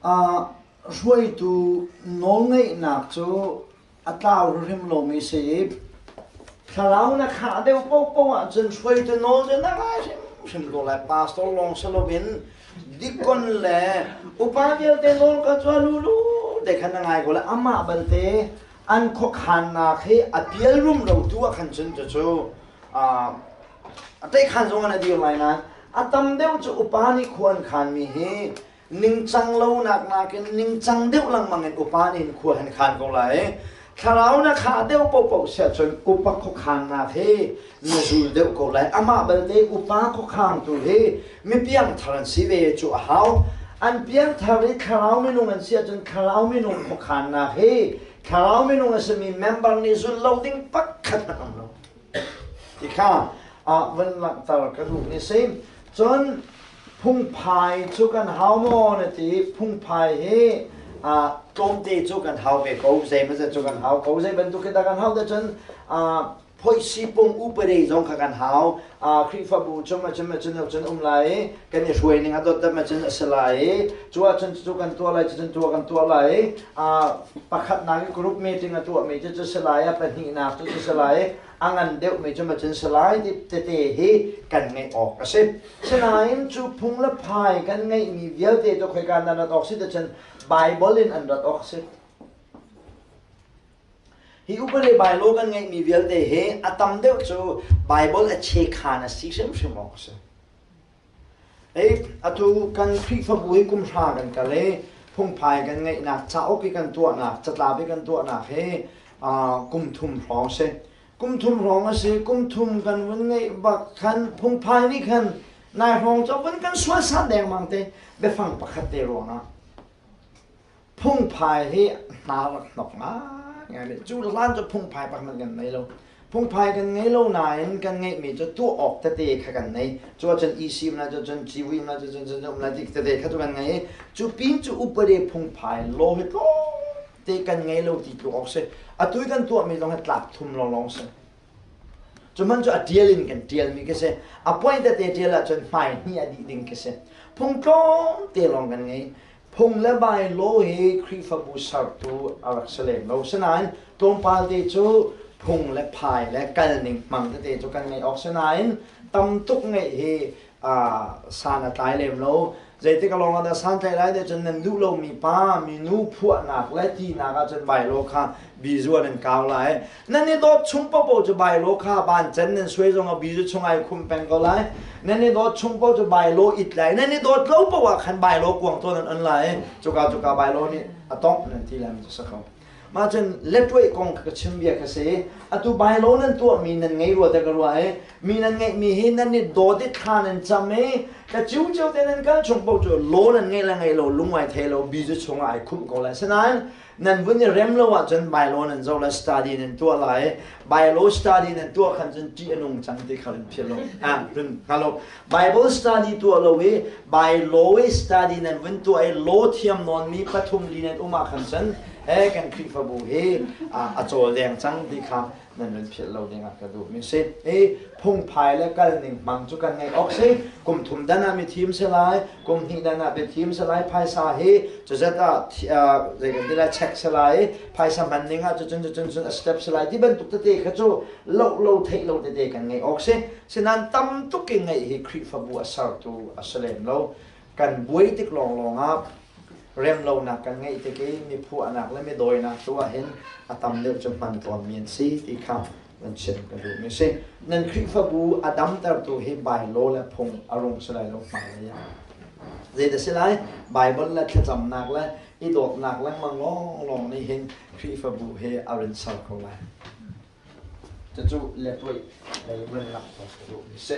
Hruaitu nawlngeihnak cu a tlau hrimhrim lomi si i thlarau na khah deuh paohpaoh ahcun hruaitu nawl cu na ngai hrimhrim ko lai. Pastor lawng si loin dikon le upa vialte nawl kha cu a lulu te khan na ngai ko lai. Amah balte an khuakhannak hi a pial rumro tu ah khan cun cucu a teikhan zong an a dir lai nain a tam deuh cu upa nih khua an khanmi hi ningcang lonak nakin ningcang deuh lengmang in upa nih khua han khan ko lai. Thlarau na khah deuh paohpaoh siah cun upa khuakhannak hi na zul deuh ko lai. Amah belte upa khuakhangtu hi mi piangthar an si ve cu a hau. An piangthar i thlarau minung an si ahcun thlarau minung khuakhannak hi thlarau minung a simi member nih zul lo ding pakhat hmanh um lo. Ti kha van langhter ka duh ni si. Cun phungphai cu kan hau maw na ti? Phungphai hi tlawmte cu kan hau ve ko. Zeimawzat cu kan hau ko. Zei bantuk khi dah kan hau te cun phoihsi pung upade zong kha kan hau. Khrihfabu cu ma cun ma cun cun um lai i kan i hruai ning a dotdot ma cun a si lai i cu ahcun cu kan tuah lai cucun tuah kan tuah lai i pakhatnak i group meeting a tuahmi cu cu si lai a pahnihnak cu cu si lai i a ngan deuhmi cu macun si lai ti tete hi kan ngeih awk a si. Sinain cu phung le phai kan ngeihmi vialte cu khoika nan rat awk si ticun Bible in an rat awk si. Hi upade bylaw kan ngeihmi vialte hi a tam deuh cu Bible a chekhan a si hrimhrim awk a si. Ei, atu kan Khrihfabu hi kum hra kan kal i phungphai kan ngeihnak, cauk i kan tuahnak, catlap i kan tuahnak hi kum thum hrawng si. Kum thum hrawng a si. Kum thum kan vun ngeih bak khan phungphai nih khan nai hrawng cu vun kan sualsan dengmang te biafang pakhat te ruangah. Phungphai hi hna rak hnok ngaingai. Cu hlan cu phungphai pakhat kan ngei lo. Phungphai kan ngei lo nain kan ngeihmi cu tuah awk tete kha kan nei. Cu ahcun EC um lai, cun civui um lai, cun cun um lai ti tete kha cu kan ngei i cu pin cu upade phungphai law hi tlawmte kan ngei lo ti tluk awk si. Atu i kan tuahmi zong hi tlak thum lawnglawng si. Cu hmanh cu a ṭial in kan ṭialmi khi si. A point tete ṭial ahcun hmai hnih a dih ding khi si. Phung tlawmte lawng kan ngei. Phung le bylaw hi Khrihfabu sertu a rak si lem lo. Sinain tlawmpal te cu phung le phai le kalning hmang tete cu kan ngeih awk si nain tam tuk ngeih hi san a tlai lem lo. Zeitik a lawng ah dah san tlai lai ti cun nan duh lomi pa, minu phuahnak le tinak ahcun bylaw kha bizu an kau lai. Nan i dawt chung paohpaoh cu bylaw kha bancen nan suai zong ah bizu chung ai khum peng ko lai. Nan i dawt chung paoh cu bylaw it lai. Nan i dawt lo paoh ah khan bylaw kuang tawn an on lai. Cuka cuka bylaw nih a tongh nan ti lai cu si ko. Mah cun letwei kong ka chim bia ka si. Atu bylaw nan tuahmi nan ngei rua te ka ruah i mi nan ngeihmi hi nan i dawt i thla nan cam i ka ciucio te nan kal chung paoh cu law nan ngei le ngei lo lungwai thei lo bizu chungah ai khumh ko lai. Sinain nan vun i rem lo ahcun bylaw nan zoh lai study nan tuah lai bylaw study nan tuah khan cun ṭih a nung cang ti kha in philh lo ah run hngal Bible study tuah lo i bylaw i study nan vun tuah i law thiam nawn mi pathum li nan um ah khan cun he kan Khrihfabu hi a cawl deng cang ti kha nan run philh lo ding ah ka duh mi si. I phungphai le kal ning hmang cu kan ngeih awk si. Kum thum dan ah mi thim si lai, kum hnih dan ah biathim si lai, phaisa hi cuzat ah zei kan ti lai check si lai, phaisa hman ning ah cucun cucun cun a step si lai ti bantuk tete kha cu loh lo theih lo tete kan ngeih awk si. Sinain tam tuk in ngeih hi Khrihfabu a sertu a si lem lo. Kan buai tik lawnglawng ah remlonak kan ngeih tik i mi phuahnak le mi dawinak tu ah hin a tam deuh cu hman tawnmi an si ti kha nan chim ka duhmi si. Nan Khrihfabu a damtertu hi bylaw le phung a rung si lai lo hmailei ah. Zeidah si lai? Bible le thlacamnak le i dawtnak lengmang lawnglawng nih hin Khrihfabu hi a rin ser ko lai. Cucu letuih lei vun langhter ka duhmi si.